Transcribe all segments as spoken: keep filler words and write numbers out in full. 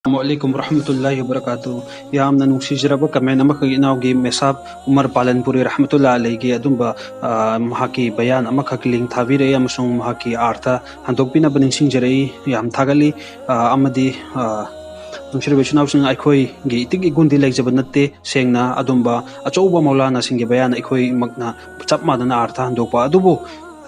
ꯑꯁꯂꯥꯃꯨ ꯑꯂꯥꯏꯀꯨꯝ ꯋꯔꯍꯃꯇꯨꯜꯂꯥꯍꯤ ꯋꯕꯔꯀꯥꯇꯨ꯫ ꯌꯥꯝꯅ ꯅꯨꯡꯁꯤꯖꯔꯕ ꯀꯃꯦꯟ ꯑꯃꯈꯛ ꯏꯅꯥꯎꯒꯤ ꯃꯦꯁꯥꯕ ꯎꯃꯔ ꯄꯥꯂꯟꯄꯨꯔꯤ ꯔꯍꯃꯇꯨꯜꯂꯥ ꯑꯂꯩꯒꯤ ꯑꯗꯨꯝꯕ, ꯑ, ꯃꯍꯥꯛꯀꯤ ꯕꯌꯥꯟ ꯑꯃꯈꯛ ꯂꯤꯡ ꯊꯥꯕꯤꯔꯛꯏ ꯑꯃꯁꯨꯡ ꯃꯍꯥꯛꯀꯤ ꯑꯥꯔꯊ ꯍꯟꯗꯣꯛꯄꯤꯅꯕ ꯅꯤꯡꯁꯤꯡꯖꯔꯛꯏ꯫ ꯌꯥꯝ ꯊꯥꯒꯠꯂꯤ꯫ ꯑ, ꯑꯃꯗꯤ, ꯑ, ꯅꯨꯡꯁꯤꯔꯕ ꯏꯆꯤꯟ ꯏꯅꯥꯎꯁꯤꯡ, ꯑꯩꯈꯣꯏꯒꯤ ꯏꯇꯤꯛ ꯏꯒꯨꯟꯗꯤ ꯂꯩꯖꯕ ꯅꯠꯇꯦ꯫ ꯁꯦꯡꯅ ꯑꯗꯨꯝꯕ ꯑꯆꯧꯕ ꯃꯧꯂꯥꯅꯥꯁꯤꯡꯒꯤ ꯕꯌꯥꯟ ꯑꯩꯈꯣꯏꯃꯛꯅ ꯆꯞ ꯃꯥꯟꯅꯅ ꯑꯥꯔꯊ ꯍꯟꯗꯣꯛꯄ ꯑꯗꯨꯕꯨ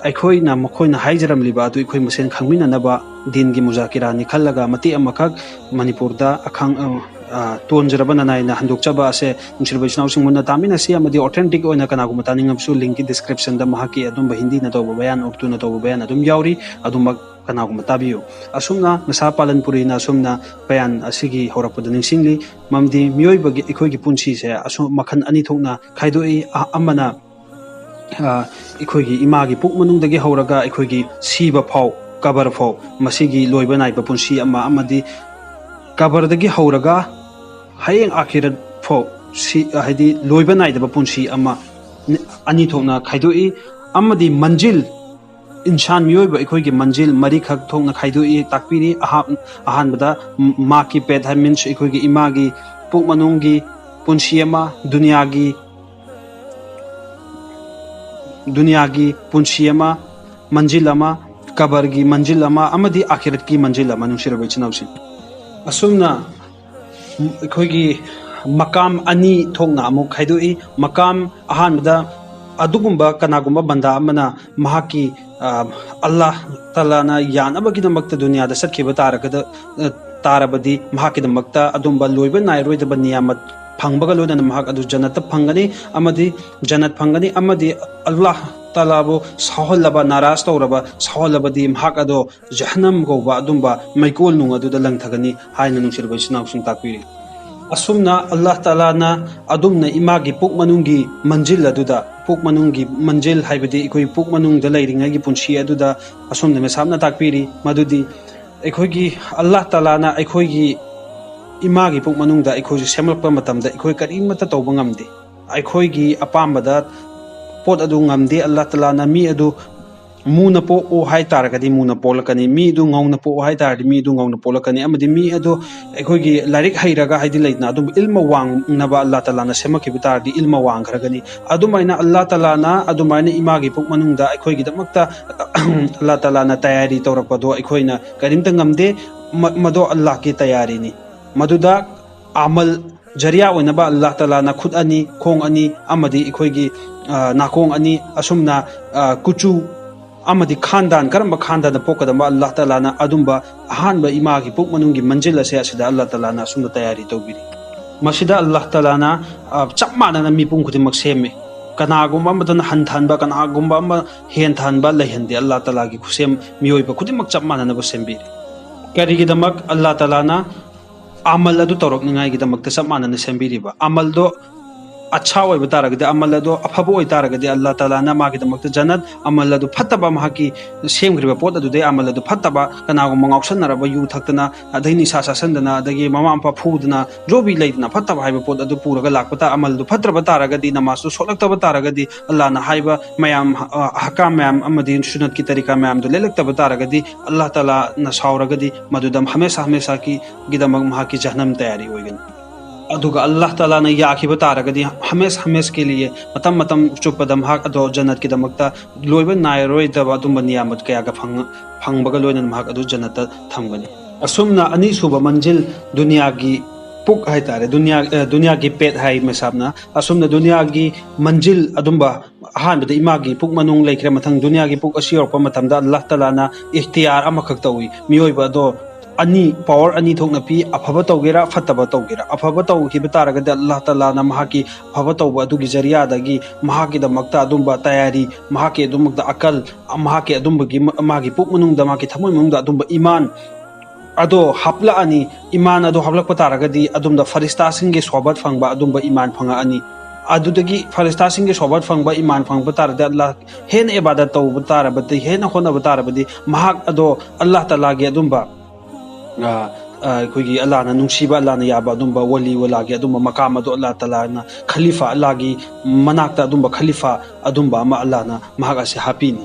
ꯑꯩꯈꯣꯏꯅ ꯃꯈꯣꯏꯅ ꯍꯥꯏꯖꯔꯝꯂꯤꯕ ꯑꯗꯨ ꯑꯩꯈꯣꯏ ꯃꯁꯦꯟ ꯈꯪꯃꯤꯟꯅꯅꯕ ꯗꯤꯟꯒꯤ ꯃꯨꯖꯥꯀꯤꯔꯥꯅꯤ ꯈꯜꯂꯒ ꯃꯇꯦꯛ ꯑꯃꯈꯛ ꯃꯅꯤꯄꯨꯔꯗ ꯑꯈꯪ-, ꯑ, ꯑ, ꯇꯣꯟꯖꯔꯕ ꯅꯅꯥꯏꯅ ꯍꯟꯗꯣꯛꯆꯕ ꯑꯁꯦ ꯅꯨꯡꯁꯤꯔꯕ ꯏꯆꯤꯟ ꯏꯅꯥꯎꯁꯤꯡ ꯃꯨꯟꯅ ꯇꯥꯃꯤꯟꯅꯁꯤ꯫ ꯑꯃꯗꯤ authentic ꯑꯣꯏꯅ ꯀꯅꯥꯒꯨꯝꯕ ꯇꯥꯅꯤꯡꯉꯕꯁꯨ ꯂꯤꯡꯀꯤ ꯗꯤꯁꯀ꯭ꯔꯤꯞꯁꯟꯗ ꯃꯍꯥꯛꯀꯤ ꯑꯗꯨꯝꯕ ꯍꯤꯟꯗꯤꯅ ꯇꯧꯕ ꯕꯌꯥꯟ, ꯎꯔꯗꯨꯅ ꯇꯧꯕ ꯕꯌꯥꯟ ꯑꯗꯨꯝ ꯌꯥꯎꯔꯤ꯫ ꯑꯗꯨꯃꯛ ꯀꯅꯥꯒꯨꯝꯕ ꯇꯥꯕꯤꯌꯨ꯫ ꯑꯁꯨꯝꯅ ꯃꯦꯁꯥꯕ ꯄꯥꯂꯟꯄꯨꯔꯤꯅ ꯑꯁꯨꯝꯅ ꯕꯌꯥꯟ ꯑꯁꯤꯒꯤ ꯍꯧꯔꯛꯄꯗ ꯅꯤꯡꯁꯤꯡꯂꯤ꯫ ꯃꯔꯝꯗꯤ ꯃꯤꯑꯣꯏꯕꯒꯤ, ꯑꯩꯈꯣꯏꯒꯤ ꯄꯨꯟꯁꯤꯁꯦ ꯑꯁꯨꯝ ꯃꯈꯜ ꯑꯅꯤ ꯊꯣꯛꯅ ꯈꯥꯏꯗꯣꯛꯏ꯫ ꯑ-, ꯑꯃꯅ, ꯑ, ꯑꯩꯈꯣꯏꯒꯤ ꯏꯃꯥꯒꯤ ꯄꯨꯛ ꯃꯅꯨꯡꯗꯒꯤ ꯍꯧꯔꯒ ꯑꯩꯈꯣꯏꯒꯤ ꯁꯤꯕ ꯐꯥꯎ, ꯀꯕꯔ ꯐꯥꯎ, ꯃꯁꯤꯒꯤ ꯂꯣꯏꯕ ꯅꯥꯏꯕ ꯄꯨꯟꯁꯤ ꯑꯃ, ꯑꯃꯗꯤ ꯀꯕꯔꯗꯒꯤ ꯍꯧꯔꯒ ꯍꯌꯦꯡ ꯑꯥꯈꯤꯔꯠ ꯐꯥꯎ ꯁꯤ, ꯍꯥꯏꯗꯤ ꯂꯣꯏꯕ ꯅꯥꯏꯗꯕ ꯄꯨꯟꯁꯤ ꯑꯃ, ꯑꯅꯤ ꯊꯣꯛꯅ ꯈꯥꯏꯗꯣꯛꯏ꯫ ꯑꯃꯗꯤ ꯃꯟꯖꯤꯜ, ꯏꯟꯁꯥꯟ ꯃꯤꯑꯣꯏꯕ ꯑꯩꯈꯣꯏꯒꯤ ꯃꯟꯖꯤꯜ ꯃꯔꯤꯈꯛ ꯊꯣꯛꯅ ꯈꯥꯏꯗꯣꯛꯏ, ꯇꯥꯛꯄꯤꯔꯤ꯫ ꯑꯍꯥꯞ-, ꯑꯍꯥꯟꯕꯗ ꯃꯥ ꯀꯤ ꯄꯦꯠ ꯍꯥꯏ, means ꯑꯩꯈꯣꯏꯒꯤ ꯏꯃꯥꯒꯤ ꯄꯨꯛ ꯃꯅꯨꯡꯒꯤ ꯄꯨꯟꯁꯤ ꯑꯃ, ꯗꯨꯅꯤꯌꯥꯒꯤ, ꯗꯨꯅꯤꯌꯥꯒꯤ ꯄꯨꯟꯁꯤ ꯑꯃ, ꯃꯟꯖꯤꯜ ꯑꯃ, ꯀꯕꯔꯒꯤ ꯃꯟꯖꯤꯜ ꯑꯃ, ꯑꯃꯗꯤ ꯑꯥꯈꯤꯔꯠꯀꯤ ꯃꯟꯖꯤꯜ ꯑꯃ, ꯅꯨꯡꯁꯤꯔꯕ ꯏꯆꯤꯟ ꯏꯅꯥꯎꯁꯤꯡ꯫ ꯑꯁꯨꯝꯅ ꯑꯩꯈꯣꯏꯒꯤ ꯃꯀꯥꯝ ꯑꯅꯤ ꯊꯣꯛꯅ ꯑꯃꯨꯛ ꯈꯥꯏꯗꯣꯛꯏ꯫ ꯃꯀꯥꯝ ꯑꯍꯥꯟꯕꯗ ꯑꯗꯨꯒꯨꯝꯕ ꯀꯅꯥꯒꯨꯝꯕ ꯕꯟꯗꯥ ꯑꯃꯅ ꯃꯍꯥꯛꯀꯤ, ꯑ, ꯑꯜꯂꯥꯍ ꯇꯥꯂꯥꯅ ꯌꯥꯅꯕꯒꯤꯗꯃꯛꯇ ꯗꯨꯅꯤꯌꯥꯗ ꯆꯠꯈꯤꯕ ꯇꯥꯔꯒꯗ-, ꯑ, ꯇꯥꯔꯕꯗꯤ ꯃꯍꯥꯛꯀꯤꯗꯃꯛꯇ ꯑꯗꯨꯝꯕ ꯂꯣꯏꯕ ꯅꯥꯏꯔꯣꯏꯗꯕ ꯅꯤꯌꯥꯃꯠ ꯐꯪꯕꯒ ꯂꯣꯏꯅꯅ ꯃꯍꯥꯛ ꯑꯗꯨ ꯖꯟꯅꯠꯇ ꯐꯪꯒꯅꯤ ꯑꯃꯗꯤ ꯖꯟꯅꯠ ꯐꯪꯒꯅꯤ ꯑꯃꯗꯤ ꯑꯜꯂꯥꯍ ꯇꯥꯂꯥꯕꯨ ꯁꯥꯎꯍꯜꯂꯕ, ꯅꯥꯔꯥꯖ ꯇꯧꯔꯕ, ꯁꯥꯎꯍꯜꯂꯕꯗꯤ ꯃꯍꯥꯛ ꯑꯗꯣ ꯖꯍꯟꯅꯝ ꯀꯧꯕ ꯑꯗꯨꯝꯕ ꯃꯩꯀꯣꯜ ꯅꯨꯡ ꯑꯗꯨꯗ ꯂꯪꯊꯒꯅꯤ ꯍꯥꯏꯅ ꯅꯨꯡꯁꯤꯔꯕ ꯏꯆꯤꯟ ꯏꯅꯥꯎꯁꯤꯡ ꯇꯥꯛꯄꯤꯔꯤ꯫ ꯑꯁꯨꯝꯅ ꯑꯜꯂꯥꯍ ꯇꯥꯂꯥꯅ ꯑꯗꯨꯝꯅ ꯏꯃꯥꯒꯤ ꯄꯨꯛ ꯃꯅꯨꯡꯒꯤ ꯃꯟꯖꯤꯜ ꯑꯗꯨꯗ, ꯄꯨꯛ ꯃꯅꯨꯡꯒꯤ ꯃꯟꯖꯤꯜ ꯍꯥꯏꯕꯗꯤ ꯑꯩꯈꯣꯏ ꯄꯨꯛ ꯃꯅꯨꯡꯗ ꯂꯩꯔꯤꯉꯩꯒꯤ ꯄꯨꯟꯁꯤ ꯑꯗꯨꯗ ꯑꯁꯨꯝꯅ ꯃꯦꯁꯥꯞꯅ ꯇꯥꯛꯄꯤꯔꯤ ꯃꯗꯨꯗꯤ ꯑꯩꯈꯣꯏꯒꯤ ꯑꯜꯂꯥꯍ ꯇꯥꯂꯥꯅ ꯑꯩꯈꯣꯏꯒꯤ ꯏꯃꯥꯒꯤ ꯄꯨꯛ ꯃꯅꯨꯡꯗ ꯑꯩꯈꯣꯏꯁꯨ ꯁꯦꯝꯂꯛꯄ ꯃꯇꯝꯗ ꯑꯩꯈꯣꯏ ꯀꯔꯤꯃꯠꯇ ꯇꯧꯕ ꯉꯝꯗꯦ꯫ ꯑꯩꯈꯣꯏꯒꯤ ꯑꯄꯥꯝꯕꯗ ꯄꯣꯠ ꯑꯗꯨ ꯉꯝꯗꯦ꯫ ꯑꯜꯂꯥꯍ ꯇꯥꯂꯥꯅ ꯃꯤ ꯑꯗꯨ ꯃꯨꯅ ꯄꯣꯛꯎ ꯍꯥꯏ ꯇꯥꯔꯒꯗꯤ ꯃꯨꯅ ꯄꯣꯛꯂꯛꯀꯅꯤ, ꯃꯤꯗꯨ ꯉꯧꯅ ꯄꯣꯛꯎ ꯍꯥꯏ ꯇꯥꯔꯗꯤ ꯃꯤꯗꯨ ꯉꯧꯅ ꯄꯣꯛꯂꯛꯀꯅꯤ, ꯑꯃꯗꯤ ꯃꯤ ꯑꯗꯨ ꯑꯩꯈꯣꯏꯒꯤ ꯂꯥꯏꯔꯤꯛ ꯍꯩꯔꯒ, ꯍꯥꯏꯗꯤ ꯂꯩꯗꯅ, ꯑꯗꯨꯝꯕ ꯏꯜꯃ ꯋꯥꯡꯅꯕ ꯑꯜꯂꯥ ꯇꯥꯂꯥꯅ ꯁꯦꯝꯃꯛꯈꯤꯕ ꯇꯥꯔꯗꯤ ꯏꯜꯃ ꯋꯥꯡꯈ꯭ꯔꯒꯅꯤ꯫ ꯑꯗꯨꯃꯥꯏꯅ ꯑꯜꯂꯥ ꯇꯥꯂꯥꯅ ꯑꯗꯨꯃꯥꯏꯅ ꯏꯃꯥꯒꯤ ꯄꯨꯛ ꯃꯅꯨꯡꯗ ꯑꯩꯈꯣꯏꯒꯤꯗꯃꯛꯇ ꯑꯜꯂꯥ ꯇꯥꯂꯥꯅ ꯇꯌꯥꯔꯤ ꯇꯧꯔꯛꯄꯗꯣ ꯑꯩꯈꯣꯏꯅ ꯀꯔꯤꯝꯇ ꯉꯝꯗꯦ꯫ ꯃ-, ꯃꯗꯣ ꯑꯜꯂꯥꯍꯀꯤ ꯇꯌꯥꯔꯤꯅꯤ꯫ ꯃꯗꯨꯗ ꯑꯃꯜ ꯖꯔꯤꯌꯥ ꯑꯣꯏꯅꯕ ꯑꯜꯂꯥꯍ ꯇꯥꯂꯥꯅ ꯈꯨꯠ ꯑꯅꯤ, ꯈꯣꯡ ꯑꯅꯤ, ꯑꯃꯗꯤ ꯑꯩꯈꯣꯏꯒꯤ, ꯑ, ꯅꯥꯀꯣꯡ ꯑꯅꯤ, ꯑꯁꯨꯝꯅ, ꯑ, ꯀꯨꯆꯨ ꯑꯃꯗꯤ ꯈꯥꯟꯗꯥꯟ, ꯀꯔꯝꯕ ꯈꯥꯟꯗꯥꯟꯗ ꯄꯣꯛꯀꯗꯕ, ꯑꯜꯂꯥꯍ ꯇꯥꯂꯥꯅ ꯑꯗꯨꯝꯕ ꯑꯍꯥꯟꯕ ꯏꯃꯥꯒꯤ ꯄꯨꯛ ꯃꯅꯨꯡꯒꯤ ꯃꯟꯖꯤꯜ ꯑꯁꯦ ꯑꯁꯤꯗ ꯑꯜꯂꯥꯍ ꯇꯥꯂꯥꯅ ꯑꯁꯨꯝꯅ ꯇꯌꯥꯔꯤ ꯇꯧꯕꯤꯔꯤ꯫ ꯃꯁꯤꯗ ꯑꯜꯂꯥꯍ ꯇꯥꯂꯥꯅ, ꯑ, ꯆꯞ ꯃꯥꯟꯅꯅ ꯃꯤꯄꯨꯝ ꯈꯨꯗꯤꯡꯃꯛ ꯁꯦꯝꯃꯤ꯫ ꯀꯅꯥꯒꯨꯝꯕ ꯑꯃꯗꯅ ꯍꯟꯊꯍꯟꯕ, ꯀꯅꯥꯒꯨꯝꯕ ꯑꯃ ꯍꯦꯟꯊꯍꯟꯕ ꯂꯩꯍꯟꯗꯦ꯫ ꯑꯜꯂꯥꯍ ꯇꯥꯂꯥꯒꯤ ꯈꯨꯠꯁꯦꯝ ꯃꯤꯑꯣꯏꯕ ꯈꯨꯗꯤꯡꯃꯛ ꯆꯞ ꯃꯥꯟꯅꯅꯕ ꯁꯦꯝꯕꯤꯔꯤ꯫ ꯀꯔꯤꯒꯤꯗꯃꯛ ꯑꯜꯂꯥꯍ ꯇꯥꯂꯥꯅ ꯑꯃꯜ ꯑꯗꯨ ꯇꯧꯔꯛꯅꯤꯉꯥꯏꯒꯤꯗꯃꯛꯇ ꯆꯞ ꯃꯥꯟꯅꯅ ꯁꯦꯝꯕꯤꯔꯤꯕ? ꯑꯃꯜꯗꯣ ꯑꯠꯁꯥ ꯑꯣꯏꯕ ꯇꯥꯔꯒꯗꯤ, ꯑꯃꯜ ꯑꯗꯣ ꯑꯐꯕ ꯑꯣꯏ ꯇꯥꯔꯒꯗꯤ, ꯑꯜꯂꯥꯍ ꯇꯥꯂꯥꯅ ꯃꯥꯒꯤꯗꯃꯛꯇ ꯖꯟꯅꯠ, ꯑꯃꯜ ꯑꯗꯨ ꯐꯠꯇꯕ, ꯃꯍꯥꯛꯀꯤ ꯁꯦꯝꯈ꯭ꯔꯤꯕ ꯄꯣꯠ ꯑꯗꯨꯗꯩ ꯑꯃꯜ ꯑꯗꯨ ꯐꯠꯇꯕ, ꯀꯅꯥꯒꯨꯝꯕ ꯉꯥꯎꯁꯟꯅꯔꯕ, ꯌꯨ ꯊꯛꯇꯅ, ꯑꯗꯩ ꯅꯤꯁꯥ ꯆꯥꯁꯟꯗꯅ, ꯑꯗꯒꯤ ꯃꯃꯥ ꯃꯄꯥ ꯐꯨꯗꯅ, ꯖꯣꯕꯤ ꯂꯩꯗꯅ, ꯐꯠꯇꯕ ꯍꯥꯏꯕ ꯄꯣꯠ ꯑꯗꯨ ꯄꯨꯔꯒ ꯂꯥꯛꯄ ꯇꯥ-, ꯑꯃꯜꯗꯨ ꯐꯠꯇ꯭ꯔꯕ ꯇꯥꯔꯒꯗꯤ, ꯅꯃꯥꯖꯇꯨ ꯁꯣꯛꯂꯛꯇꯕ ꯇꯥꯔꯒꯗꯤ, ꯑꯜꯂꯥꯍꯅ ꯍꯥꯏꯕ ꯃꯌꯥꯝ, ꯑ, ꯑꯍꯀꯥꯝ ꯃꯌꯥꯝ ꯑꯃꯗꯤ ꯁꯨꯅꯠꯀꯤ ꯇꯔꯤꯀꯥ ꯃꯌꯥꯝꯗꯨ ꯂꯩꯔꯛꯇꯕ ꯇꯥꯔꯒꯗꯤ, ꯑꯜꯂꯥꯍ ꯇꯥꯂꯥꯅ ꯁꯥꯎꯔꯒꯗꯤ, ꯃꯗꯨꯗ ꯍꯃꯦꯁꯥ ꯍꯃꯦꯁꯥꯒꯤꯗꯃꯛ ꯃꯍꯥꯛꯀꯤ ꯖꯍꯅꯝ ꯇꯌꯥꯔꯤ ꯑꯣꯏꯒꯅꯤ꯫ ꯑꯗꯨꯒ ꯑꯜꯂꯥꯍ ꯇꯥꯂꯥꯅ ꯌꯥꯈꯤꯕ ꯇꯥꯔꯒꯗꯤ, ꯍꯃꯦꯁ ꯍꯃꯦꯁꯀꯤ ꯂꯤꯌꯦ, ꯃꯇꯝ ꯃꯇꯝ ꯆꯨꯞꯄꯗ ꯃꯍꯥꯛ ꯑꯗꯣ ꯖꯟꯅꯠꯀꯤꯗꯃꯛꯇ ꯂꯣꯏꯕ ꯅꯥꯏꯔꯔꯣꯏꯗꯕ ꯑꯗꯨꯝꯕ ꯅꯤꯌꯥꯃꯠ ꯀꯌꯥꯒ ꯐꯪ-, ꯐꯪꯕꯒ ꯂꯣꯏꯅꯅ ꯃꯍꯥꯛ ꯑꯗꯨ ꯖꯟꯅꯠꯇ ꯊꯝꯒꯅꯤ꯫ ꯑꯁꯨꯝꯅ ꯑꯅꯤꯁꯨꯕ ꯃꯟꯖꯤꯜ, ꯗꯨꯅꯤꯌꯥꯒꯤ ꯄꯨꯛ ꯍꯥꯏꯇꯥꯔꯦ, ꯗꯨꯅꯤꯌꯥ, ꯑ, ꯗꯨꯅꯤꯌꯥꯒꯤ ꯄꯦꯠ ꯍꯥꯏ ꯃꯁꯥꯞꯅ꯫ ꯑꯁꯨꯝꯅ ꯗꯨꯅꯤꯌꯥꯒꯤ ꯃꯟꯖꯤꯜ ꯑꯗꯨꯝꯕ, ꯑꯍꯥꯟꯕꯗ ꯏꯃꯥꯒꯤ ꯄꯨꯛ ꯃꯅꯨꯡ ꯂꯩꯈ꯭ꯔꯦ, ꯃꯊꯪ ꯗꯨꯅꯤꯌꯥꯒꯤ ꯄꯨꯛ ꯑꯁꯤ ꯌꯧꯔꯛꯄ ꯃꯇꯝꯗ ꯑꯜꯂꯥꯍ ꯇꯥꯂꯥꯅ ꯏꯈꯇꯤꯌꯥꯔ ꯑꯃꯈꯛ ꯇꯧꯏ꯫ ꯃꯤꯑꯣꯏꯕ ꯑꯗꯣ ꯑꯅꯤ, ꯄꯋꯥꯔ ꯑꯅꯤ ꯊꯣꯛꯅ ꯄꯤ, ꯑꯐꯕ ꯇꯧꯒꯦꯔꯥ, ꯐꯠꯇꯕ ꯇꯧꯒꯦꯔꯥ꯫ ꯑꯐꯕ ꯇꯧꯈꯤꯕ ꯇꯥꯔꯒꯗꯤ ꯑꯜꯂꯥꯍ ꯇꯥꯂꯥꯅ ꯃꯍꯥꯛꯀꯤ ꯑꯐꯕ ꯇꯧꯕ ꯑꯗꯨꯒꯤ ꯖꯔꯤꯌꯥꯗꯒꯤ ꯃꯍꯥꯛꯀꯤꯗꯃꯛꯇ ꯑꯗꯨꯝꯕ ꯇꯌꯥꯔꯤ, ꯃꯍꯥꯛꯀꯤ ꯑꯗꯨꯃꯛꯇ ꯑꯀꯜ, ꯃꯍꯥꯛꯀꯤ ꯑꯗꯨꯝꯕꯒꯤ ꯃ-, ꯃꯥꯒꯤ ꯄꯨꯛ ꯃꯅꯨꯡꯗ, ꯃꯥꯒꯤ ꯊꯃꯣꯏ ꯃꯅꯨꯡꯗ ꯑꯗꯨꯝꯕ ꯏꯃꯥꯟ ꯑꯗꯣ ꯍꯥꯞꯂꯛꯑꯅꯤ꯫ ꯏꯃꯥꯟ ꯑꯗꯣ ꯍꯥꯞꯂꯛꯄ ꯇꯥꯔꯒꯗꯤ ꯑꯗꯨꯝꯗ ꯐꯔꯤꯁꯇꯥꯁꯤꯡꯒꯤ ꯁꯣꯍꯕꯠ ꯐꯪꯕ ꯑꯗꯨꯝꯕ ꯏꯃꯥꯟ ꯐꯪꯉꯛꯑꯅꯤ꯫ ꯑꯗꯨꯗꯒꯤ ꯐꯔꯤꯁꯇꯥꯁꯤꯡꯒꯤ ꯁꯣꯍꯕꯠ ꯐꯪꯕ ꯏꯃꯥꯟ ꯐꯪꯉꯛꯄ ꯇꯥꯔꯗꯤ, ꯑꯜꯂꯥꯍ ꯍꯦꯟꯅ ꯏꯕꯥꯗꯠ ꯇꯧꯕ ꯇꯥꯔꯕꯗꯤ, ꯍꯦꯟꯅ ꯍꯣꯠꯅꯕ ꯇꯥꯔꯕꯗꯤ, ꯃꯍꯥꯛ ꯑꯗꯣ ꯑꯜꯂꯥꯍ ꯇꯥꯂꯥꯒꯤ ꯑꯗꯨꯝꯕ, ꯑ, ꯑ, ꯑꯩꯈꯣꯏꯒꯤ ꯑꯜꯂꯥꯍꯅ ꯅꯨꯡꯁꯤꯕ, ꯑꯜꯂꯥꯍꯅ ꯌꯥꯕ ꯑꯗꯨꯝꯕ ꯋꯥꯂꯤ ꯋꯥꯂꯥꯒꯤ ꯑꯗꯨꯝꯕ ꯃꯀꯥꯝ ꯑꯗꯣ ꯑꯜꯂꯥꯍ ꯇꯥꯂꯥꯅ, ꯈꯂꯤꯐꯥ, ꯑꯜꯂꯥꯍꯒꯤ ꯃꯅꯥꯛꯇ ꯑꯗꯨꯝꯕ ꯈꯂꯤꯐꯥ ꯑꯗꯨꯝꯕ ꯑꯃ ꯑꯜꯂꯥꯍꯅ ꯃꯍꯥꯛ ꯑꯁꯤ ꯍꯥꯞꯄꯤꯅꯤ꯫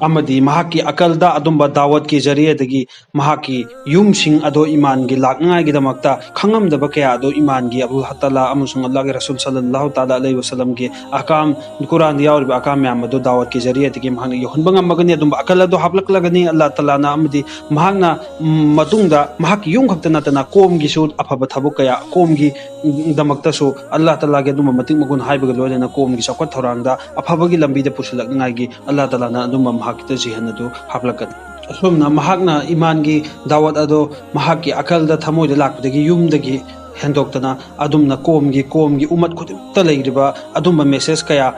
ꯑꯃꯗꯤ ꯃꯍꯥꯛꯀꯤ ꯑꯀꯜꯗ ꯑꯗꯨꯝꯕ ꯗꯥꯋꯠꯀꯤ ꯖꯔꯤꯌꯥꯗꯒꯤ ꯃꯍꯥꯛꯀꯤ ꯌꯨꯝꯁꯤꯡ ꯑꯗꯣ ꯏꯃꯥꯟꯒꯤ ꯂꯥꯛꯅꯉꯥꯏꯒꯤꯗꯃꯛꯇ ꯈꯪꯉꯝꯗꯕ ꯀꯌꯥ ꯑꯗꯣ ꯏꯃꯥꯟꯒꯤ ꯑꯜꯂꯥꯍ ꯇꯥꯂꯥ ꯑꯃꯁꯨꯡ ꯑꯜꯂꯥꯍꯒꯤ ꯔꯁꯨꯜ ꯁꯜꯂꯜꯂꯥꯍꯨ ꯇꯥꯂꯥ ꯑꯂꯩꯍꯤ ꯋꯁꯜꯂꯝꯒꯤ ꯑꯍꯀꯥꯝ, ꯀꯨꯔꯥꯟꯗ ꯌꯥꯎꯔꯤꯕ ꯑꯍꯀꯥꯝ ꯃꯌꯥꯝ ꯑꯗꯣ ꯗꯥꯋꯠꯀꯤ ꯖꯔꯤꯌꯥꯗꯒꯤ ꯃꯍꯥꯛꯅ ꯌꯧꯍꯟꯕ ꯉꯝꯃꯒꯅꯤ꯫ ꯑꯗꯨꯝꯕ ꯑꯀꯜ ꯑꯗꯣ ꯍꯥꯞꯂꯛꯂꯒꯅꯤ ꯑꯜꯂꯥꯍ ꯇꯥꯂꯥꯅ꯫ ꯑꯃꯗꯤ ꯃꯍꯥꯛꯅ, ꯎꯝ, ꯃꯇꯨꯡꯗ ꯃꯍꯥꯛꯀꯤ ꯌꯨꯝ ꯈꯛꯇ ꯅꯠꯇꯅ ꯀꯣꯝꯒꯤꯁꯨ ꯑꯐꯕ ꯊꯕꯛ ꯀꯌꯥ, ꯀꯣꯝꯒꯤ ꯗꯃꯛꯇꯁꯨ ꯑꯜꯂꯥꯍ ꯇꯥꯂꯥꯒꯤ ꯑꯗꯨꯝꯕ ꯃꯇꯤꯛ ꯃꯒꯨꯟ ꯍꯥꯏꯕꯒ ꯂꯣꯏꯅꯅ ꯀꯣꯝꯒꯤ ꯆꯥꯎꯈꯠ ꯊꯧꯔꯥꯡꯗ ꯑꯐꯕꯒꯤ ꯂꯝꯕꯤꯗ ꯄꯨꯁꯤꯜꯂꯛꯅꯤꯉꯥꯏꯒꯤ ꯑꯜꯂꯥꯍ ꯇꯥꯂꯥꯅ ꯑꯗꯨꯝꯕ ꯃꯍꯥꯛꯀꯤꯗ ꯖꯤꯍꯟ ꯑꯗꯨ ꯍꯥꯞꯂꯛꯀꯅꯤ꯫ ꯑꯁꯨꯝꯅ ꯃꯍꯥꯛꯅ ꯏꯃꯥꯟꯒꯤ ꯗꯥꯋꯠ ꯑꯗꯣ ꯃꯍꯥꯛꯀꯤ ꯑꯀꯜꯗ ꯊꯃꯣꯏꯗ ꯂꯥꯛꯄꯗꯒꯤ ꯌꯨꯝꯗꯒꯤ ꯍꯦꯟꯗꯣꯛꯇꯅ ꯑꯗꯨꯝꯅ ꯀꯣꯝꯒꯤ, ꯀꯣꯝꯒꯤ ꯎꯃꯠ ꯈꯨꯗꯤꯡꯃꯛꯇ ꯂꯩꯔꯤꯕ ꯑꯗꯨꯝꯕ ꯃꯦꯁꯦꯖ ꯀꯌꯥ,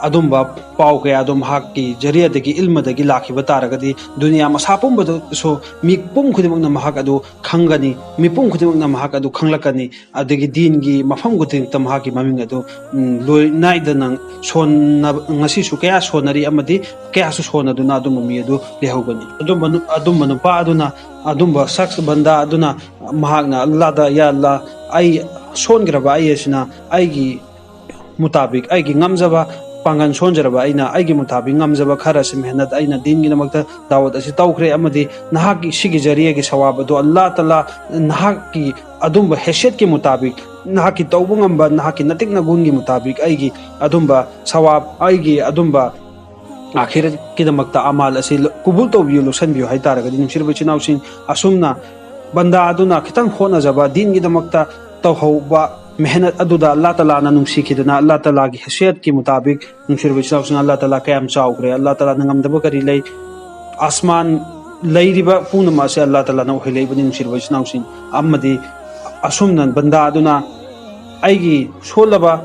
ꯑꯗꯨꯝꯕ ꯄꯥꯎ ꯀꯌꯥ ꯑꯗꯨ ꯃꯍꯥꯛꯀꯤ ꯖꯔꯤꯌꯥꯗꯒꯤ, ꯏꯜꯃꯗꯒꯤ ꯂꯥꯛꯈꯤꯕ ꯇꯥꯔꯒꯗꯤ ꯗꯨꯅꯤꯌꯥ ꯃꯁꯥ ꯄꯨꯝꯕꯗꯁꯨ ꯃꯤꯄꯨꯝ ꯈꯨꯗꯤꯡꯃꯛꯅ ꯃꯍꯥꯛ ꯑꯗꯨ ꯈꯪꯒꯅꯤ, ꯃꯤꯄꯨꯝ ꯈꯨꯗꯤꯡꯃꯛꯅ ꯃꯍꯥꯛ ꯑꯗꯨ ꯈꯪꯂꯛꯀꯅꯤ꯫ ꯑꯗꯒꯤ ꯗꯤꯟꯒꯤ ꯃꯐꯝ ꯈꯨꯗꯤꯡꯃꯛꯇ ꯃꯍꯥꯛꯀꯤ ꯃꯃꯤꯡ ꯑꯗꯨ, ꯎꯝ, ꯂꯣꯏ ꯅꯥꯏꯗꯅ ꯁꯣꯟꯅ-, ꯉꯁꯤꯁꯨ ꯀꯌꯥ ꯁꯣꯟꯅꯔꯤ ꯑꯃꯗꯤ ꯀꯌꯥꯁꯨ ꯁꯣꯟꯅꯗꯨꯅ ꯑꯗꯨꯝꯕ ꯃꯤ ꯑꯗꯨ ꯂꯩꯍꯧꯒꯅꯤ꯫ ꯑꯗꯨꯝꯕ ꯅꯨ-, ꯑꯗꯨꯝꯕ ꯅꯨꯄꯥ ꯑꯗꯨꯅ, ꯑꯗꯨꯝꯕ ꯁꯈꯁ ꯕꯟꯗꯥ ꯑꯗꯨꯅ ꯃꯍꯥꯛꯅ ꯑꯜꯂꯥꯗ, "ꯌꯥ ꯑꯜꯂꯥ, ꯑꯩ ꯁꯣꯟꯈ꯭ꯔꯕ ꯑꯩ ꯑꯁꯤꯅ ꯑꯩꯒꯤ ꯃꯨꯇꯥꯕꯤꯛ, ꯑꯩꯒꯤ ꯉꯝꯖꯕ ꯄꯥꯡꯒꯜ ꯁꯣꯟꯖꯔꯕ ꯑꯩꯅ ꯑꯩꯒꯤ ꯃꯨꯇꯥꯕꯤꯛ ꯉꯝꯖꯕ ꯈꯔ ꯑꯁꯤ ꯃꯦꯍꯅꯠ ꯑꯩꯅ ꯗꯤꯟꯒꯤꯗꯃꯛꯇ ꯗꯥꯋꯠ ꯑꯁꯤ ꯇꯧꯈ꯭ꯔꯦ, ꯑꯃꯗꯤ ꯅꯍꯥꯛꯀꯤ ꯁꯤꯒꯤ ꯖꯔꯤꯌꯥꯒꯤ ꯁꯋꯥꯕ ꯑꯗꯨ ꯑꯜꯂꯥꯍ ꯇꯥꯂꯥ ꯅꯍꯥꯛꯀꯤ ꯑꯗꯨꯝꯕ ꯍꯦꯁꯤꯌꯠꯀꯤ ꯃꯨꯇꯥꯕꯤꯛ, ꯅꯍꯥꯛꯀꯤ ꯇꯧꯕ ꯉꯝꯕ, ꯅꯍꯥꯛꯀꯤ ꯅꯇꯤꯛ ꯅꯒꯨꯟꯒꯤ ꯃꯨꯇꯥꯕꯤꯛ ꯑꯩꯒꯤ ꯑꯗꯨꯝꯕ ꯁꯋꯥꯕ, ꯑꯩꯒꯤ ꯑꯗꯨꯝꯕ ꯑꯥꯈꯤꯔꯠꯀꯤꯗꯃꯛꯇ ꯑꯃꯥꯜ ꯑꯁꯤ ꯂ-, ꯀꯕꯨꯜ ꯇꯧꯕꯤꯌꯨ, ꯂꯧꯁꯤꯟꯕꯤꯌꯨ" ꯍꯥꯏ ꯇꯥꯔꯒꯗꯤ, ꯅꯨꯡꯁꯤꯔꯕ ꯏꯆꯤꯟ ꯏꯅꯥꯎꯁꯤꯡ, ꯑꯁꯨꯝꯅ ꯕꯟꯗꯥ ꯑꯗꯨꯅ ꯈꯤꯇꯪ ꯍꯣꯠꯅꯖꯕ, ꯗꯤꯟꯒꯤꯗꯃꯛꯇ ꯇꯧꯍꯧꯕ ꯃꯦꯍꯅꯠ ꯑꯗꯨꯗ ꯑꯜꯂꯥꯍ ꯇꯥꯂꯥꯅ ꯅꯨꯡꯁꯤꯈꯤꯗꯨꯅ, ꯑꯜꯂꯥꯍ ꯇꯥꯂꯥꯒꯤ ꯍꯦꯁꯤꯌꯠꯀꯤ ꯃꯨꯇꯥꯕꯤꯛ, ꯅꯨꯡꯁꯤꯔꯕ ꯏꯆꯤꯟ ꯏꯅꯥꯎꯁꯤꯡ, ꯑꯜꯂꯥꯍ ꯇꯥꯂꯥ ꯀꯌꯥꯝ ꯆꯥꯎꯈ꯭ꯔꯦ, ꯑꯜꯂꯥꯍ ꯇꯥꯂꯥꯅ ꯉꯝꯗꯕ ꯀꯔꯤ ꯂꯩ? ꯑꯁꯃꯥꯟ ꯂꯩꯔꯤꯕ ꯄꯨꯝꯅꯃꯛ ꯑꯁꯤ ꯑꯜꯂꯥꯍ ꯇꯥꯂꯥꯅ ꯑꯣꯏꯍꯜꯂꯛꯏꯕꯅꯤ, ꯅꯨꯡꯁꯤꯔꯕ ꯏꯆꯤꯟ ꯏꯅꯥꯎꯁꯤꯡ꯫ ꯑꯃꯗꯤ ꯑꯁꯨꯝꯅ ꯕꯟꯗꯥ ꯑꯗꯨꯅ ꯑꯩꯒꯤ ꯁꯣꯜꯂꯕ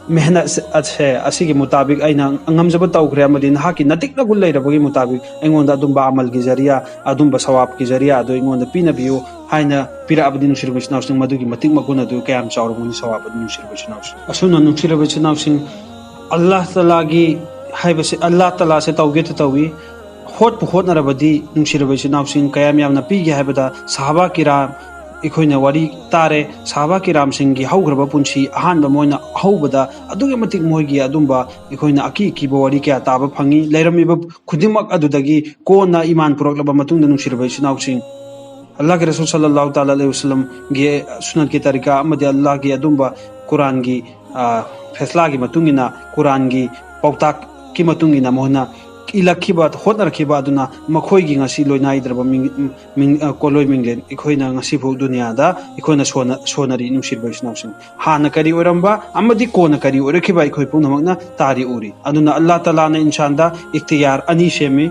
ꯃꯦꯍꯅꯠ ꯑꯁꯦ, ꯑꯁꯤꯒꯤ ꯃꯨꯇꯥꯕꯤꯛ ꯑꯩꯅ ꯉꯝꯖꯕ ꯇꯧꯈ꯭ꯔꯦ, ꯑꯃꯗꯤ ꯅꯍꯥꯛꯀꯤ ꯅꯇꯤꯛ ꯅꯒꯨꯟ ꯂꯩꯔꯕꯒꯤ ꯃꯨꯇꯥꯕꯤꯛ ꯑꯩꯉꯣꯟꯗ ꯑꯗꯨꯝꯕ ꯑꯃꯜꯒꯤ ꯖꯔꯤꯌꯥ, ꯑꯗꯨꯝꯕ ꯁꯋꯥꯕꯀꯤ ꯖꯔꯤꯌꯥ ꯑꯗꯨ ꯑꯩꯉꯣꯟꯗ ꯄꯤꯅꯕꯤꯌꯨ ꯍꯥꯏꯅ ꯄꯤꯔꯛꯑꯕꯗꯤ, ꯅꯨꯡꯁꯤꯔꯕ ꯏꯆꯤꯟ ꯏꯅꯥꯎꯁꯤꯡ, ꯃꯗꯨꯒꯤ ꯃꯇꯤꯛ ꯃꯒꯨꯟ ꯑꯗꯨ ꯀꯌꯥꯝ ꯆꯥꯎꯔꯕꯅꯤ, ꯁꯋꯥꯕ ꯑꯗꯨ, ꯅꯨꯡꯁꯤꯔꯕ ꯏꯆꯤꯟ ꯏꯅꯥꯎꯁꯤꯡ꯫ ꯑꯁꯨꯝꯅ, ꯅꯨꯡꯁꯤꯔꯕ ꯏꯆꯤꯟ ꯏꯅꯥꯎꯁꯤꯡ, ꯑꯜꯂꯥꯍ ꯇꯥꯂꯥꯒꯤ ꯍꯥꯏꯕꯁꯤ, ꯑꯜꯂꯥꯍ ꯇꯥꯂꯥꯁꯦ ꯇꯧꯒꯦ ꯇꯧꯏ꯫ ꯍꯣꯠꯄꯨ ꯍꯣꯠꯅꯔꯕꯗꯤ, ꯅꯨꯡꯁꯤꯔꯕ ꯏꯆꯤꯟ ꯏꯅꯥꯎꯁꯤꯡ, ꯀꯌꯥꯝ ꯌꯥꯝꯅ ꯄꯤꯒꯦ ꯍꯥꯏꯕꯗ, ꯁꯍꯥꯕꯥ ꯀꯤꯔꯥꯝ ꯑꯩꯈꯣꯏꯅ ꯋꯥꯔꯤ ꯇꯥꯔꯦ, ꯁꯍꯥꯕꯥ ꯀꯤꯔꯥꯝꯁꯤꯡꯒꯤ ꯍꯧꯈ꯭ꯔꯕ ꯄꯨꯟꯁꯤ, ꯑꯍꯥꯟꯕ ꯃꯣꯏꯅ ꯍꯧꯕꯗ ꯑꯗꯨꯛꯀꯤ ꯃꯇꯤꯛ ꯃꯣꯏꯒꯤ ꯑꯗꯨꯝꯕ ꯑꯩꯈꯣꯏꯅ ꯑꯀꯤ ꯑꯀꯤꯕ ꯋꯥꯔꯤ ꯀꯌꯥ ꯇꯥꯕ ꯐꯪꯉꯤ꯫ ꯂꯩꯔꯝꯃꯤꯕ ꯈꯨꯗꯤꯡꯃꯛ ꯑꯗꯨꯗꯒꯤ ꯀꯣꯟꯅ ꯏꯃꯥꯟ ꯄꯨꯔꯛꯂꯕ ꯃꯇꯨꯡꯗ, ꯅꯨꯡꯁꯤꯔꯕ ꯏꯆꯤꯟ ꯏꯅꯥꯎꯁꯤꯡ, ꯑꯜꯂꯥꯍꯒꯤ ꯔꯁꯨꯜ ꯁꯜꯂꯜꯂꯥꯍꯨ ꯇꯥꯂꯥ ꯑꯂꯩꯍꯤ ꯋꯁꯜꯂꯝꯒꯤ ꯁꯨꯅꯠꯀꯤ ꯇꯔꯤꯀꯥ ꯑꯃꯗꯤ ꯑꯜꯂꯥꯍꯒꯤ ꯑꯗꯨꯝꯕ ꯀꯨꯔꯥꯟꯒꯤ, ꯑ, ꯐꯦꯁꯂꯥꯒꯤ ꯃꯇꯨꯡ ꯏꯟꯅ, ꯀꯨꯔꯥꯟꯒꯤ ꯄꯥꯎꯇꯥꯛꯀꯤ ꯃꯇꯨꯡ ꯏꯟꯅ ꯃꯈꯣꯏꯅ ꯏꯜꯂꯛꯈꯤꯕ, ꯍꯣꯠꯅꯔꯛꯈꯤꯕ ꯑꯗꯨꯅ ꯃꯈꯣꯏꯒꯤ ꯉꯁꯤ ꯂꯣꯏꯅꯥꯏꯗ꯭ꯔꯕ ꯃꯤꯡ-, ꯃꯤꯡ-, ꯑ, ꯀꯣꯂꯣꯏ ꯃꯤꯡꯂꯦꯟ ꯑꯩꯈꯣꯏꯅ ꯉꯁꯤꯐꯥꯎ ꯗꯨꯅꯤꯌꯥꯗ ꯑꯩꯈꯣꯏꯅ ꯁꯣꯟꯅ-, ꯁꯣꯟꯅꯔꯤ, ꯅꯨꯡꯁꯤꯔꯕ ꯏꯆꯤꯟ ꯏꯅꯥꯎꯁꯤꯡ꯫ ꯍꯥꯟꯅ ꯀꯔꯤ ꯑꯣꯏꯔꯝꯕ ꯑꯃꯗꯤ ꯀꯣꯟꯅ ꯀꯔꯤ ꯑꯣꯏꯔꯛꯈꯤꯕ ꯑꯩꯈꯣꯏ ꯄꯨꯝꯅꯃꯛꯅ ꯇꯥꯔꯤ ꯎꯔꯤ꯫ ꯑꯗꯨꯅ ꯑꯜꯂꯥꯍ ꯇꯥꯂꯥꯅ ꯏꯟꯁꯥꯟꯗ ꯏꯈꯇꯤꯌꯥꯔ ꯑꯅꯤ ꯁꯦꯝꯃꯤ꯫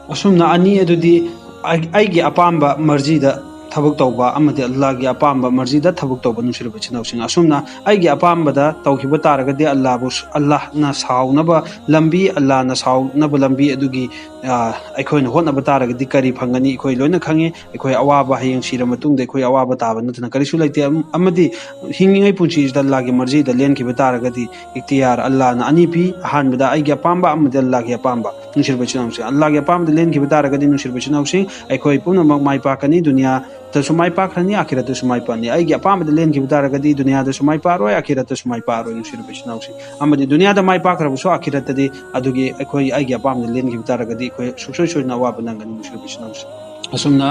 ꯑꯁꯨꯝꯅ ꯑꯅꯤ ꯑꯗꯨꯗꯤ ꯑꯩ-, ꯑꯩꯒꯤ ꯑꯄꯥꯝꯕ ꯃꯔꯖꯤꯗ ꯊꯕꯛ ꯇꯧꯕ ꯑꯃꯗꯤ ꯑꯜꯂꯥꯍꯒꯤ ꯑꯄꯥꯝꯕ ꯃꯔꯖꯤꯗ ꯊꯕꯛ ꯇꯧꯕ, ꯅꯨꯡꯁꯤꯔꯕ ꯏꯆꯤꯟ ꯏꯅꯥꯎꯁꯤꯡ꯫ ꯑꯁꯨꯝꯅ ꯑꯩꯒꯤ ꯑꯄꯥꯝꯕꯗ ꯇꯧꯈꯤꯕ ꯇꯥꯔꯒꯗꯤ ꯑꯜꯂꯥꯍꯕꯨ ꯁ-, ꯑꯜꯂꯥꯍꯅ ꯁꯥꯎꯅꯕ ꯂꯝꯕꯤ, ꯑꯜꯂꯥꯍꯅ ꯁꯥꯎꯅꯕ ꯂꯝꯕꯤ ꯑꯗꯨꯒꯤ, ꯑ, ꯑꯩꯈꯣꯏꯅ ꯍꯣꯠꯅꯕ ꯇꯥꯔꯒꯗꯤ ꯀꯔꯤ ꯐꯪꯒꯅꯤ? ꯑꯩꯈꯣꯏ ꯂꯣꯏꯅ ꯈꯪꯉꯤ꯫ ꯑꯩꯈꯣꯏ ꯑꯋꯥꯕ ꯍꯌꯦꯡ ꯁꯤꯔ ꯃꯇꯨꯡꯗ ꯑꯩꯈꯣꯏ ꯑꯋꯥꯕ ꯇꯥꯕ ꯅꯠꯇꯅ ꯀꯔꯤꯁꯨ ꯂꯩꯇꯦ꯫ ꯑꯝ-, ꯑꯃꯗꯤ ꯍꯤꯡꯂꯤꯉꯩ ꯄꯨꯟꯁꯤꯁꯤꯗ ꯑꯜꯂꯥꯍꯒꯤ ꯃꯔꯖꯤꯗ ꯂꯦꯟꯈꯤꯕ ꯇꯥꯔꯒꯗꯤ ꯏꯈꯇꯤꯌꯥꯔ ꯑꯜꯂꯥꯍꯅ ꯑꯅꯤ ꯄꯤ꯫ ꯑꯍꯥꯟꯕꯗ ꯑꯩꯒꯤ ꯑꯄꯥꯝꯕ, ꯑꯃꯗꯤ ꯑꯜꯂꯥꯍꯒꯤ ꯑꯄꯥꯝꯕ꯫ ꯅꯨꯡꯁꯤꯔꯕ ꯏꯆꯤꯟ ꯏꯅꯥꯎꯁꯤꯡ, ꯑꯜꯂꯥꯍꯒꯤ ꯑꯄꯥꯝꯕꯗ ꯂꯦꯟꯈꯤꯕ ꯇꯥꯔꯒꯗꯤ, ꯅꯨꯡꯁꯤꯔꯕ ꯏꯆꯤꯟ ꯏꯅꯥꯎꯁꯤꯡ, ꯑꯩꯈꯣꯏ ꯄꯨꯝꯅꯃꯛ ꯃꯥꯏ ꯄꯥꯛꯀꯅꯤ꯫ ꯗꯨꯅꯤꯌꯥꯗꯁꯨ ꯃꯥꯏ ꯄꯥꯛꯈ꯭ꯔꯅꯤ, ꯑꯥꯈꯤꯔꯠꯇꯁꯨ ꯃꯥꯏ ꯄꯥꯛꯅꯤ꯫ ꯑꯩꯒꯤ ꯑꯄꯥꯝꯕꯗ ꯂꯦꯟꯈꯤꯕ ꯇꯥꯔꯒꯗꯤ ꯗꯨꯅꯤꯌꯥꯗꯁꯨ ꯃꯥꯏ ꯄꯥꯛꯑꯔꯣꯏ, ꯑꯥꯈꯤꯔꯠꯇꯁꯨ ꯃꯥꯏ ꯄꯥꯛꯑꯔꯣꯏ, ꯅꯨꯡꯁꯤꯔꯕ ꯏꯆꯤꯟ ꯏꯅꯥꯎꯁꯤꯡ꯫ ꯑꯃꯗꯤ ꯗꯨꯅꯤꯌꯥꯗ ꯃꯥꯏ ꯄꯥꯛꯈ꯭ꯔꯕꯁꯨ ꯑꯥꯈꯤꯔꯠꯇꯗꯤ ꯑꯗꯨꯒꯤ ꯑꯩꯈꯣꯏ ꯑꯩꯒꯤ ꯑꯄꯥꯝꯕꯗ ꯂꯦꯟꯈꯤꯕ ꯇꯥꯔꯒꯗꯤ ꯑꯩꯈꯣꯏ ꯁꯨꯡꯁꯣꯏ ꯁꯣꯏꯗꯅ ꯑꯋꯥꯕ ꯅꯪꯒꯅꯤ, ꯅꯨꯡꯁꯤꯔꯕ ꯏꯆꯤꯟ ꯏꯅꯥꯎꯁꯤꯡ꯫ ꯑꯁꯨꯝꯅ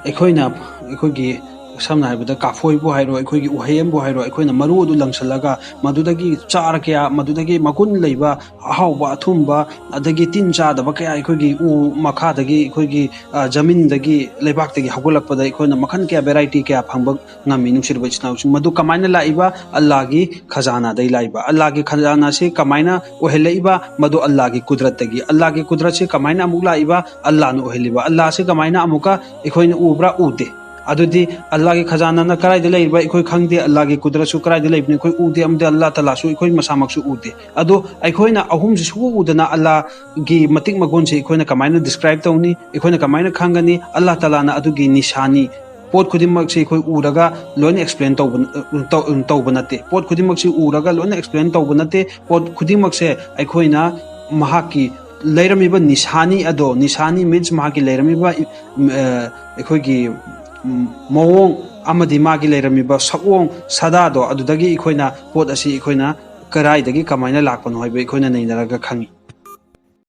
ꯑꯩꯈꯣꯏꯅ, ꯑꯩꯈꯣꯏꯒꯤ ꯁꯝꯅ ꯍꯥꯏꯔꯕꯗ ꯀꯥꯐꯣꯏꯕꯨ ꯍꯥꯏꯔꯣ, ꯑꯩꯈꯣꯏꯒꯤ ꯎꯍꯩ ꯑꯃꯕꯨ ꯍꯥꯏꯔꯣ, ꯑꯩꯈꯣꯏꯅ ꯃꯔꯨ ꯑꯗꯨ ꯂꯪꯁꯤꯜꯂꯒ ꯃꯗꯨꯗꯒꯤ ꯆꯥꯔ ꯀꯌꯥ, ꯃꯗꯨꯗꯒꯤ ꯃꯒꯨꯟ ꯂꯩꯕ ꯑꯍꯥꯎꯕ ꯑꯊꯨꯝꯕ, ꯑꯗꯒꯤ ꯇꯤꯟ ꯆꯥꯗꯕ ꯀꯌꯥ ꯑꯩꯈꯣꯏꯒꯤ ꯎ ꯃꯈꯥꯗꯒꯤ, ꯑꯩꯈꯣꯏꯒꯤ, ꯑ, ꯖꯃꯤꯟꯗꯒꯤ, ꯂꯩꯕꯥꯛꯇꯒꯤ ꯍꯧꯒꯠꯂꯛꯄꯗ ꯑꯩꯈꯣꯏꯅ ꯃꯈꯜ ꯀꯌꯥ, variety ꯀꯌꯥ ꯐꯪꯕ ꯉꯝꯃꯤ, ꯅꯨꯡꯁꯤꯔꯕ ꯏꯆꯤꯟ ꯏꯅꯥꯎꯁꯤꯡ꯫ ꯃꯗꯨ ꯀꯃꯥꯏꯅ ꯂꯥꯛꯏꯕ? ꯑꯜꯂꯥꯍꯒꯤ ꯈꯖꯥꯅꯥꯗꯩ ꯂꯥꯛꯏꯕ꯫ ꯑꯜꯂꯥꯍꯒꯤ ꯈꯖꯥꯅꯥꯁꯤ ꯀꯃꯥꯏꯅ ꯑꯣꯏꯍꯜꯂꯛꯏꯕ? ꯃꯗꯨ ꯑꯜꯂꯥꯍꯒꯤ ꯀꯨꯗꯔꯠꯇꯒꯤ꯫ ꯑꯜꯂꯥꯍꯒꯤ ꯀꯨꯗꯔꯠꯁꯤ ꯀꯃꯥꯏꯅ ꯑꯃꯨꯛ ꯂꯥꯛꯏꯕ? ꯑꯜꯂꯥꯍꯅ ꯑꯣꯏꯍꯜꯂꯤꯕ꯫ ꯑꯜꯂꯥꯍꯁꯤ ꯀꯃꯥꯏꯅ ꯑꯃꯨꯛꯀ ꯑꯩꯈꯣꯏꯅ ꯎꯕ꯭ꯔꯥ? ꯎꯗꯦ꯫ ꯑꯗꯨꯗꯤ ꯑꯜꯂꯥꯍꯒꯤ ꯈꯖꯥꯅꯥꯅ ꯀꯗꯥꯏꯗ ꯂꯩꯔꯤꯕ ꯑꯩꯈꯣꯏ ꯈꯪꯗꯦ, ꯑꯜꯂꯥꯍꯒꯤ ꯀꯨꯗꯔꯠꯁꯨ ꯀꯗꯥꯏꯗ ꯂꯩꯕꯅꯤ ꯑꯩꯈꯣꯏ ꯎꯗꯦ, ꯑꯃꯗꯤ ꯑꯜꯂꯥꯍ ꯇꯥꯂꯥꯁꯨ ꯑꯩꯈꯣꯏ ꯃꯁꯥꯃꯛꯁꯨ ꯎꯗꯦ꯫ ꯑꯗꯣ ꯑꯩꯈꯣꯏꯅ ꯑꯍꯨꯝꯁꯤ ꯁꯨꯛꯎ ꯎꯗꯅ ꯑꯜꯂꯥꯍꯒꯤ ꯃꯇꯤꯛ ꯃꯒꯨꯟꯁꯦ ꯑꯩꯈꯣꯏꯅ ꯀꯃꯥꯏꯅ describe ꯇꯧꯅꯤ? ꯑꯩꯈꯣꯏꯅ ꯀꯃꯥꯏꯅ ꯈꯪꯒꯅꯤ? ꯑꯜꯂꯥꯍ ꯇꯥꯂꯥꯅ ꯑꯗꯨꯒꯤ ꯅꯤꯁꯥꯅꯤ꯫ ꯄꯣꯠ ꯈꯨꯗꯤꯡꯃꯛꯁꯤ ꯑꯩꯈꯣꯏ ꯎꯔꯒ ꯂꯣꯏꯅ explain ꯇꯧꯕ, ꯇꯧ-, ꯇꯧꯕ ꯅꯠꯇꯦ꯫ ꯄꯣꯠ ꯈꯨꯗꯤꯡꯃꯛꯁꯤ ꯎꯔꯒ ꯂꯣꯏꯅ explain ꯇꯧꯕ ꯅꯠꯇꯦ꯫ ꯄꯣꯠ ꯈꯨꯗꯤꯡꯃꯛꯁꯦ ꯑꯩꯈꯣꯏꯅ ꯃꯍꯥꯛꯀꯤ ꯂꯩꯔꯝꯃꯤꯕ ꯅꯤꯁꯥꯅꯤ ꯑꯗꯣ, ꯅꯤꯁꯥꯅꯤ means ꯃꯍꯥꯛꯀꯤ ꯂꯩꯔꯝꯃꯤꯕ, ꯑ, ꯑꯩꯈꯣꯏꯒꯤ, ꯎꯝ, ꯃꯑꯣꯡ, ꯑꯃꯗꯤ ꯃꯥꯒꯤ ꯂꯩꯔꯝꯃꯤꯕ ꯁꯛꯑꯣꯡ ꯁꯥꯗꯥꯗꯣ, ꯑꯗꯨꯗꯒꯤ ꯑꯩꯈꯣꯏꯅ ꯄꯣꯠ ꯑꯁꯤ ꯑꯩꯈꯣꯏꯅ ꯀꯗꯥꯏꯗꯒꯤ ꯀꯃꯥꯏꯅ ꯂꯥꯛꯄꯅꯣ ꯍꯥꯏꯕ ꯑꯩꯈꯣꯏꯅ ꯅꯩꯅꯔꯒ ꯈꯪꯉꯤ꯫